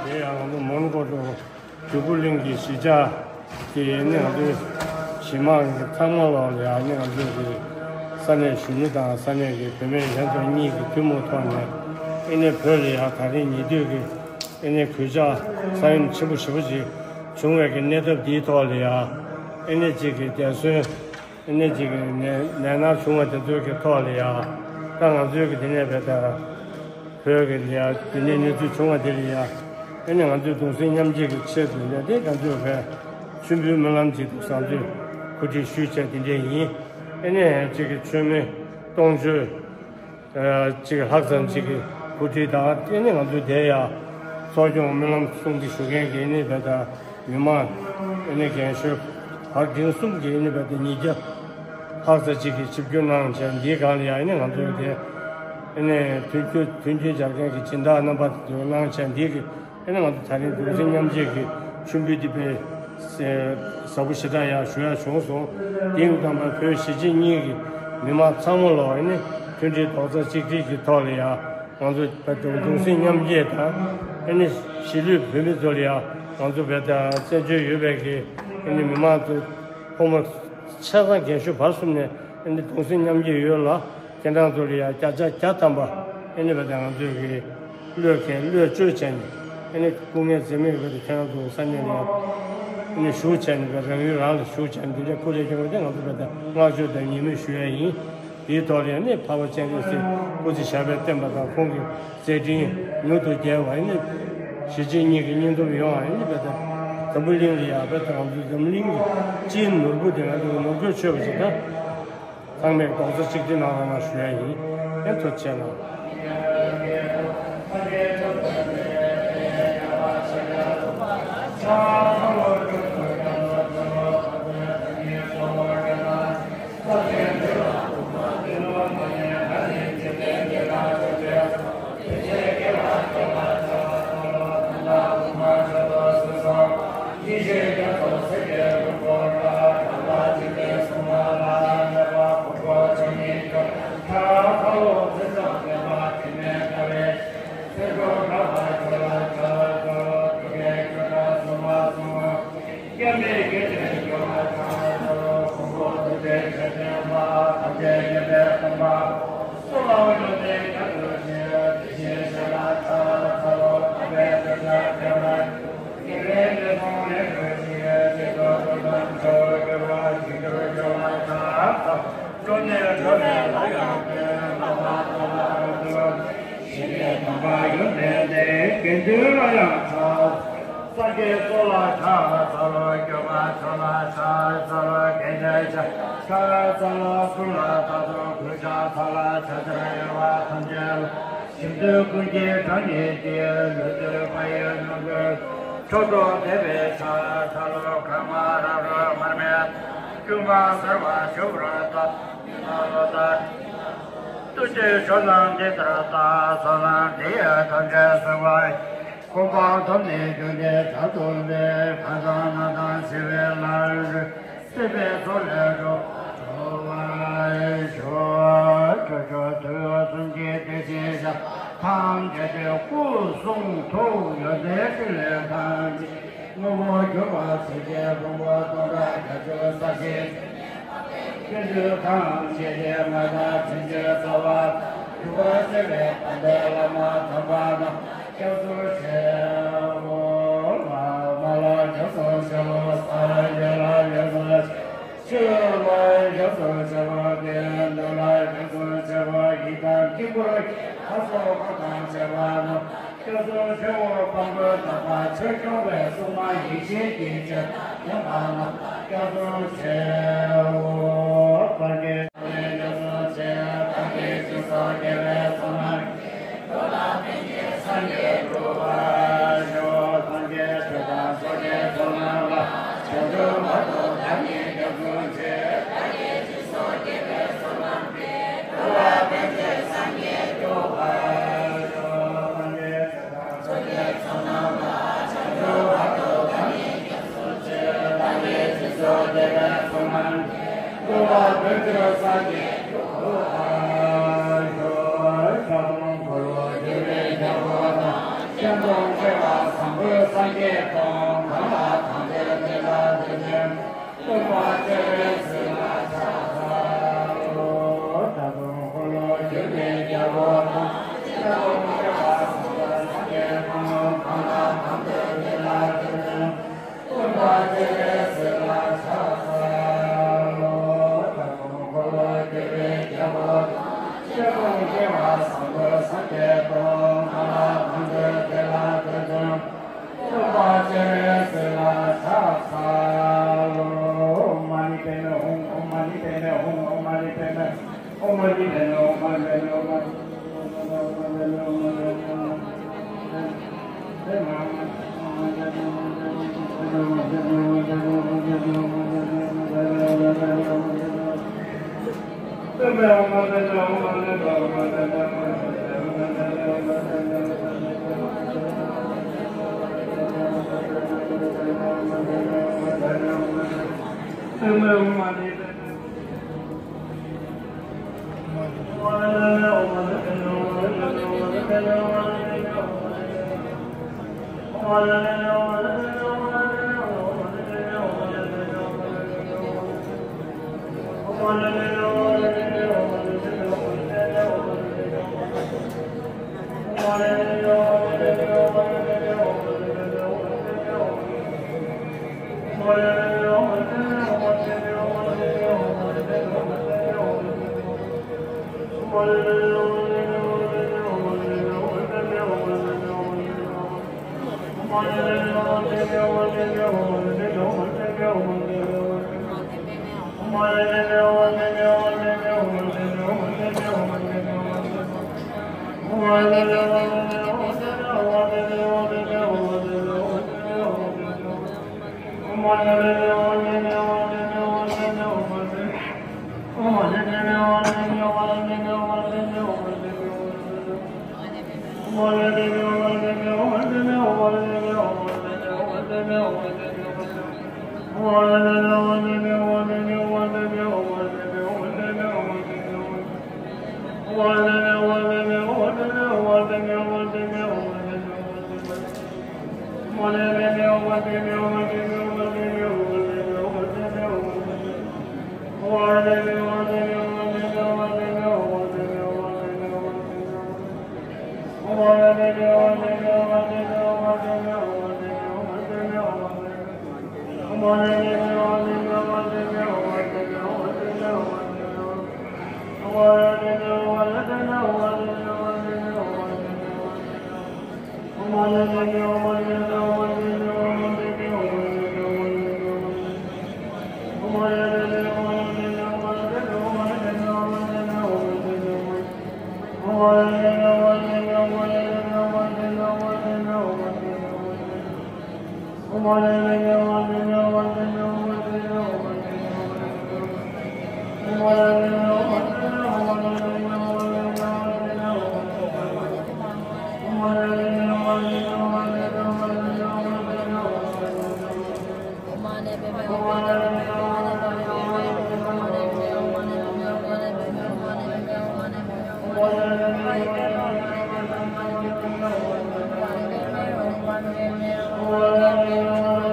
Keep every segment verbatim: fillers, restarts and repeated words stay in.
དེ་ཡང་ང་ཚོ་མོན་གྷོ་གྲོང་ཇོ་བོ་གླིང་གི་གཞིས་ཆགས་ཀྱི་ནི་ང་ཚོའི་གཞིས་དམངས་ཀྱི་ཚང་མ་ལོག་ལ་ཡང་ནི་ང་ཚོའི་གི་ས་གནས་གཞོན་ནུ་དང་ས་གནས་ཀྱི་བུད་མེད་ལྷན་ཚོགས་གཉིས་ཀྱི་ཐུན་མོང་ཐོག་ནས་ཨེ་ནི་བོད་ལ་ཡང་ད་རེས་ཉེ་དུས་ཀྱི་ཨེ་ནི་གོད་ཆག་ས་ཡོམ་ཆེན་པོ་ཞེ་པོ་ཅིག་བྱུང་བའི་གི་གནས་སྟངས་འདིའི་ཐོག་ལ་ཡང་ཨེ་ནི་ཅིག་གི་འདས་གསོན་ཨེ་ནི་ཅིག་གི་ནད་ནད་མནར་བྱུང་བ་དེ་ཚོའི་གི་ཐོག་ལ་ཡང་ད་ང་ཚོའི་གི་དེ་ནས་བས་ད་བོད་ཀྱི་ལ་ཡ་དེ་ནས་གནས་ཚུལ་བྱུང་བ་དེ་ལ་ཡ་ཨེ་ནི་ང་ཚོའི་གདུང་སེམས་མཉམ་སྐྱེད་ཀྱི་ཆེད་དུ་ལས་དེ་ང་ཚོས་བས་མཆོད་འབུལ་སྨོན་ལམ་ཅིག་ཏུ་བཟང་སྤྱོད་གོ་སྒྲིག་ཞུས་བྱས་དེ་འདྲས་ཡིན། ཨེ་ནི་ཅིག་གི་མཆོད་མེ་གཏོང་མཆོད་ཅིག་ལྷག་ཙམ་ཅིག་གི་གོ་སྒྲིག་དང་ཨེ་ནི་ང་ཚོ་དེ་ཡ་གསོ་སྐྱོང་སྨོན་ལམ་གསུང་གི་ཞུ་མཁན་གྱི་ཨེ་ནི་བས་ད། མི་མང་ཨེ་ནི་རྒན་གཞོན་བར་འབྲིང་གསུམ་གྱི་ཨེ་ནི་བས་ཏེ་ཉིས་བརྒྱ་ལྷག་ཙམ་ཅིག་གིས་ཆིབས་བསྒྱུར་གནང་བྱས་འདིའི་སྒང་ལ་ཡང་ཨེ་ནི་ང་ཚོའི་དེ་ཨེ་ནི་མཐུན་འགྱུར་མཐུན་རྐྱེན་སྦྱར་མཁན་གྱི་སྦྱིན་བདག་རྣམ་པ་དེ་ཚོས་གནང་བྱས་འདི་གི་ཨེ་ནི་ང་ཚོ་ད་རིང་གདུང་སེམས་མཉམ་སྐྱེད་ཀྱི་མཆོད་འབུལ་འདི་དཔེ་ཟབ་པོ་ཞེ་དྲག་ཡང་ཞུ་ཡ་བྱུང་སོང་། དེ་ཡིན་དུས་ཙམ་པ་བོད་གཞིས་བྱེས་གཉིས་ཀྱི་མི་མང་ཚང་མ་ལ་ཨེ་ནི་མཐུན་སྒྲིལ་རྡོག་རྩ་གཅིག་སྒྲིལ་གྱི་ཐོག་ལ་ཡང་། ང་ཚོ་བོད་དུ་གདུང་སེམས་མཉམ་སྐྱེད་དང་ཨེ་ནི་གཞིས་ལུས་བོད་མི་ཚོ་ལ་ཡང་ང་ཚོ་བོད་དང་བཙན་བྱོལ་ཡོད་པའི་གི་ཨེ་ནི་མི་མང་ཚོ་ཕོ་མོ་ཆ་ཚང་རྒན་གཞོན་བར་གསུམ་ནས་ཨེ་ནི་གདུང་སེམས་མཉམ་སྐྱེད་ཡོད་ལ་ཁྱེད་རང་ཚོ་ལ་ཡང་བརྒྱ་ཆ་བརྒྱ་ཐམ་པ་ཨེ་ནི་བོད་དང་ང་ཚོའི་གི་བློས་འཁེལ་བློས་བཅོལ་བྱས་ནས་ཨེ་ནི་སྐུ་ངལ་འཛེམས་མེད་བོད་དུ་ཁྱེད་རང་ཚོ་ས་གནས་ལ་ཡང་ཨེ་ནི་བཞུགས་བྱས་ནས་བོད་རང་ཡུལ་རང་ལ་བཞུགས་བྱས་ནས་འདི་འདྲའི་སྐུ་ལས་སྐྱོང་བ་དེ་ང་ཚོ་བོད་དང་བསྔགས་བརྗོད་དང་ཉིན་མོ་ཞུ་ཡ་ཡིན། དེའི་ཐོག་ལ་ནི་འཕགས་པ་སྤྱན་རས་གཟིགས་སྐུ་ཚེ་ཞབས་པད་བརྟན་པ་དང་ཁོང་གི་མཛད་འཕྲིན་མྱུར་དུ་རྒྱས་པ་ནི་གཞིས་བྱེས་གཉིས་ཀྱི་སྙིང་སྟོབས་ཡོང་བ་ནི་བོད་དང་འཛམ་བུ་གླིང་ལ་ཡང་བོད་དང་ང་ཚོའི་འཛམ་བུ་གླིང་གི་སྤྱིའི་ནོར་བུ་དེ་ང་ཚོའི་ནོར་བུས་མཆོད་པ་ཞིག་དང་ཚང་མས་རྡོག་རྩ་གཅིག་སྒྲིལ་གནང་རོགས་གནང་ཞུ་ཡ་ཡིན། ཨེ་ཐུགས་རྗེ་གནང་། སངས་རྒྱས་གཙོ་ལ་ཕྱག་འཚལ་ལོ། སྐྱོབ་པ་མཆོག་ལ་ཕྱག་འཚལ་ལོ། དགེ་འདུན་ཕྱག་ཕྱག་འཚལ་ལོ། ཀུན་ལ་ད་དུང་གུས་ཕྱག་འཚལ་ལོ། ཕྱག་རྒྱ་ཡོད་པ་ཐམས་ཅད་ལ། གཞན་དོན་ཀུན་གྱི་དོན་ཉིད་ཀྱི། ལུས་འདོད་ཕ་ཡི་ནང་གི་མཆོག་ཏུ་དད་པས་ཕྱག་འཚལ་ལོ། གང་མ་རབ་རིབ་མར་མེ་དང་། ཁྱུང་དཀར་འདར་བ་ཞུ་བར་བལྟ། ཉི་མ་ལོ་ཟླ་ཏུ་ཅི་ཞོ་ནང་འདི་ལྟར་བལྟ། བསོད་ནམས་འདི་ཡིས་ཐམས་ཅད་གཟིགས་པ་ཡི། གོ་འཕང་ཐོབ་ནས་རྒྱུ་འབྲས་དག་ཐོབ་པའི། ཁ་སང་ན་དང་ཞི་བའི་ལམ་རིམ། སྲིད་པའི་མཚོ་ལས་འགྲོ་འགྲོ་བར་ཤོག་ཆོས་སྐྱོང་ཐུགས་ཡོན་གསུམ་གྱི་དེ་བཞིན་གཤེགས། ཐམས་ཅད་དུ་སྐུ་གསུང་ཐུགས་ཡོན་ཏན་ཕྲིན་ལས་ཐམས་ཅད། དངོས་པོར་གྱུར་པ་ཆོས་ཅན། ཕུང་པོ་སྟོང་ཕྲག་བརྒྱ་བཅུ་རྩ་བཞི། ཀུན་འདུས་ཁམས་ཀྱི་ཡེ་ང་དང་ཕྱིན་ཅི་ཐུབ་པ། སྒྲུབ་པར་བྱེད་པའི་དམ་པའི་བླ་མ་དམ་པ་རྣམས་སྐྱབས་སུ་མཆིའོ། མ་ལ་སྐྱབས་སུ་མཆིའོ། སངས་རྒྱས་ལ་སྐྱབས་སུ་མཆིའོ། ཆོས་ལ་སྐྱབས་སུ་མཆིའོ། དགེ་འདུན་ལ་སྐྱབས་སུ་མཆིའོ། ཡི་དམ་དཀྱིལ་འཁོར་གྱི་ལྷ་ཚོགས་པ་དང་བཅས་པ་རྣམས་སྐྱབས་སུ་མཆིའོ། དཔལ་མགོན་དམ་པ་ཆོས་སྐྱོང་བའི་སྲུང་མ་ཡེ་ཤེས་ཀྱི་སྤྱན་དང་མཉམ་པ་རྣམས་སྐྱབས་སུ་མཆིའོ། བར་གྱི་ལྷ་ལ་སྐྱབས་སུ་མཆིའོ། བདག་གིས་སྦྱིན་སོགས་བགྱིས་པའི་བསོད་ནམས་ཀྱིས། འགྲོ་ལ་ཕན་ཕྱིར་སངས་རྒྱས་འགྲུབ་པར་ཤོག། སངས་རྒྱས་ཆོས་དང་ཚོགས་ཀྱི་མཆོག་རྣམས་ལ། བྱང་ཆུབ་བར་དུ་བདག་ཉིད་སྐྱབས་སུ་མཆི། བདག་གིས་སྦྱིན་སོགས་བགྱིས་པའི་བསོད་ནམས་ཀྱིས། འགྲོ་ལ་ཕན་ཕྱིར་སངས་རྒྱས་འགྲུབ་པར་ཤོག། སངས་རྒྱས་ཆོས་དང་ཚོགས་ཀྱི་མཆོག་རྣམས་ལ། བྱང་ཆུབ་བར་དུ་བདག་ཉིད་སྐྱབས་སུ་མཆི། བདག་གིས་སྦྱིན་སོགས་བགྱིས་པའི་བསོད་ནམས་ཀྱིས། འགྲོ་ལ་ཕན་ཕྱིར་སངས་རྒྱས་འགྲུབ་པར་ཤོག། ཕྱག་སྟོང་འཁོར་ལོ་བསྒྱུར་བའི་རྒྱལ་པོ་དང་། སྤྱན་སྟོང་བྱེ་བ་བཟང་པོའི་སངས་རྒྱས་སྟོང་། གང་ལ་གང་འདུལ་དེ་ལ་འདུལ་ཅིང་། སྟོན་པ་སྤྱན་རས་གཟིགས་ལ་ཕྱག་འཚལ་ལོ། ཕྱག་སྟོང་འཁོར་ལོ་བསྒྱུར་བའི་རྒྱལ་པོ་དང་། སྤྱན་སྟོང་བྱེ་བ་བཟང་པོའི་སངས་རྒྱས་སྟོང་། གང་ལ་གང་འདུལ་དེ་ལ་འདུལ་ཅིང་། སྟོན་པ་སྤྱན་རས་གཟིགས་ལ་ཕྱག་འཚལ་ལོ། ཕྱག་སྟོང་འཁོར་ལོ་བསྒྱུར་བའི་རྒྱལ་པོ་དང་། སྤྱན་སྟོང་བྱེ་བ་བཟང་པོའི་སངས་རྒྱས་སྟོང་། གང་ལ་གང་འདུལ་དེ་ལ་འདུལ་ཅིང་། སྟོན་པ་སྤྱན་རས་གཟིགས་ལ་ཕྱག་འཚལ་ལོ། ཨོཾ་མ་ཎི་པདྨེ་ཧཱུྃ། ཨོཾ་མ་ཎི་པདྨེ་ཧཱུྃ། ཨོཾ་མ་ཎི་པདྨེ།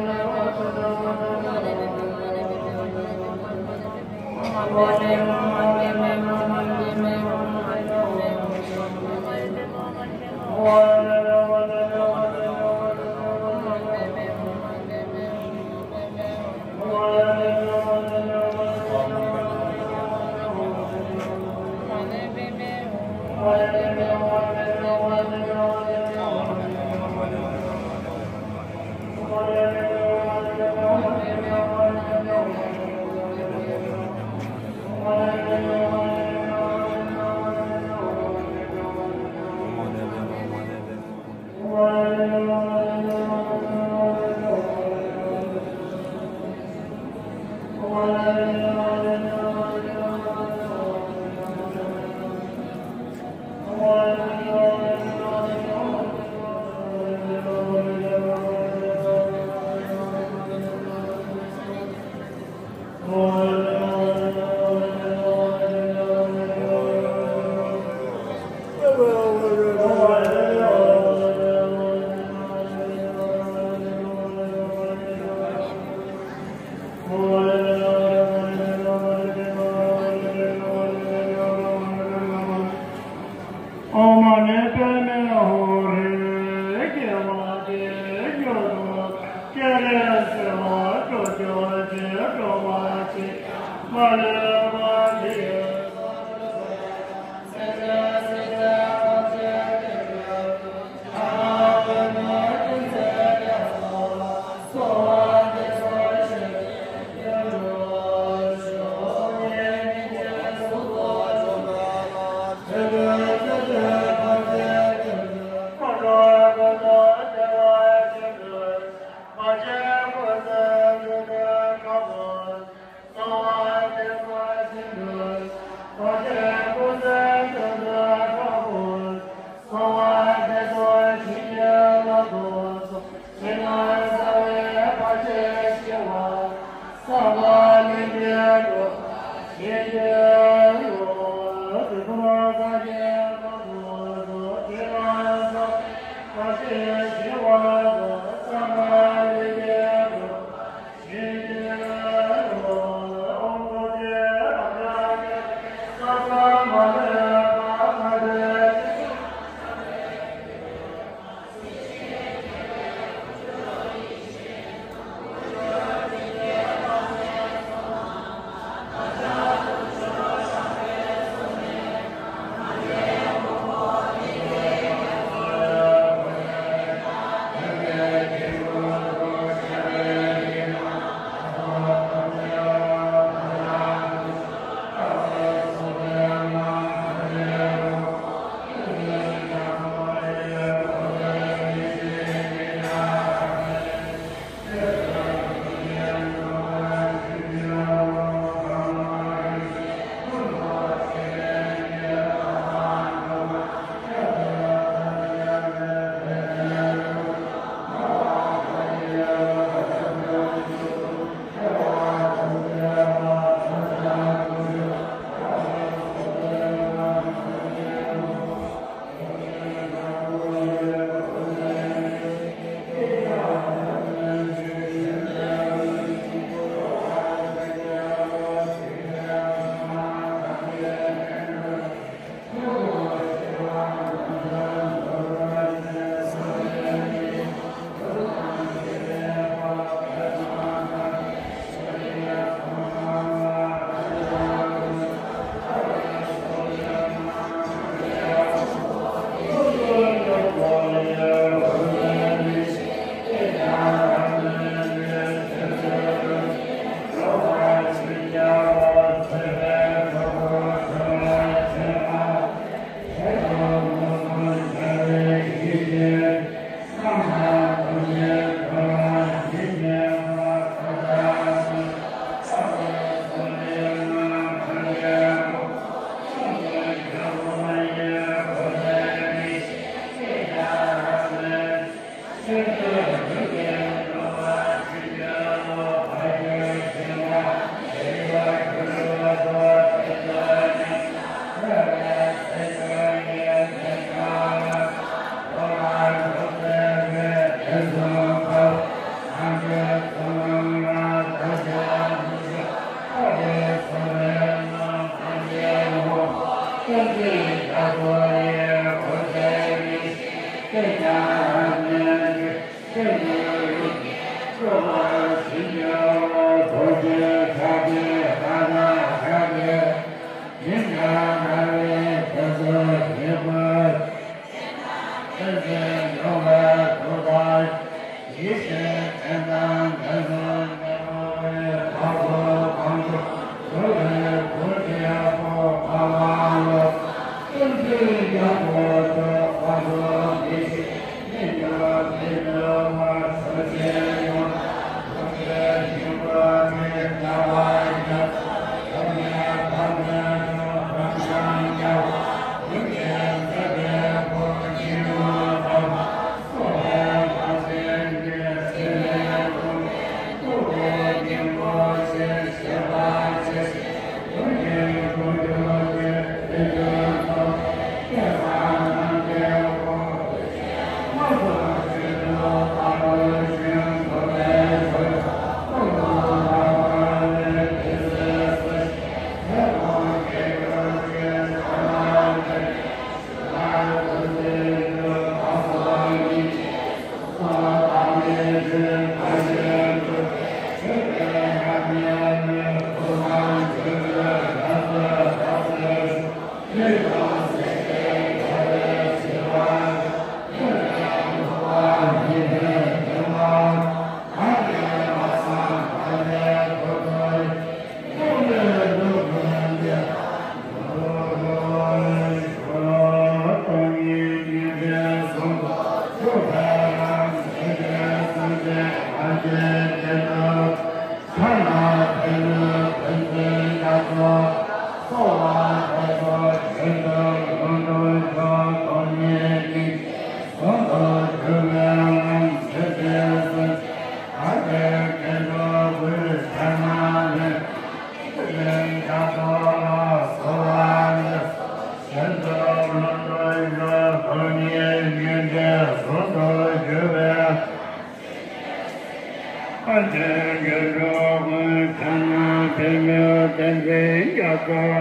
བསྟན་འཛིན་རྒྱ་མཚོ་ལ་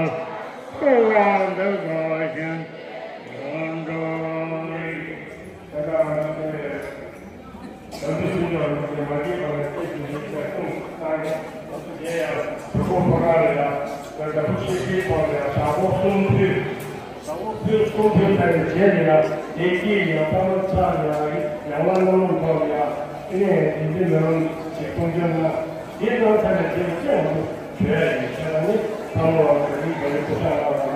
གསོལ་བ་འདེབས་སོ་ཞེས་འདུན་འགྲོ། བོད་མི་སེར་ཚོས་མ་གི་བར་ལ་སྐད་ཀྱི་རིགས་ཀྱང་ཀུན་སྤངས་ནས། དེ་ཡང་བོད་པ་ཕོ་བྲང་ལ་ཡང་བོད་ཟླ་ཕུག་ཤེས་བྱའི་ཐོག་ལ་ཡང་ཞག་པོ་གསུམ་ཕུལ། ཞག་པོ་ཕུལ་གསུམ་ཕུལ་ཚར་བའི་རྗེས་ལ་ཡང་བདེ་སྐྱིད་ཡང་ཕ་མ་ཚང་ཡང་ཡང་ལ་སློབ་སློབ་ཐོག་ལ་ཡང་ཨེ་ནས་དེ་འདྲའི་ལམ་ཞིག་མཐོང་རྒྱུ་ན། དེ་ལྟར་ཐ་ན་དེ་ལ་སྐྱོན་འདུག་བྱོས་ཡིན་ཟེར་ན་ནི་ཕ་མ་བ་ག་རེ་ག་རེ་སྐུ་ཕྲག་ལ་བ་ན།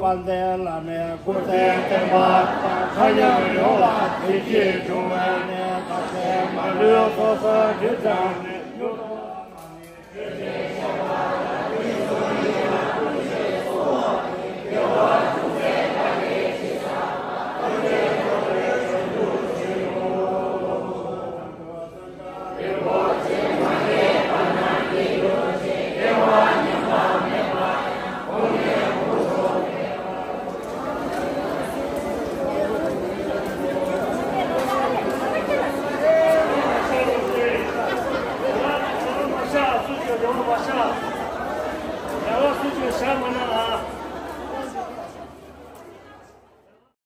དཔལ་ལྡན་བླ་མའི་སྐུ་ཚེ་བརྟན་པ་དང་། ཐར་ཡང་ཡོང་བ་བདེ་སྐྱིད་འབྱུང་བའི་གནས། བཀའ་སྩལ་མ་ལུས་སོ་སོར་གྱུར་ཀྱང་ནི།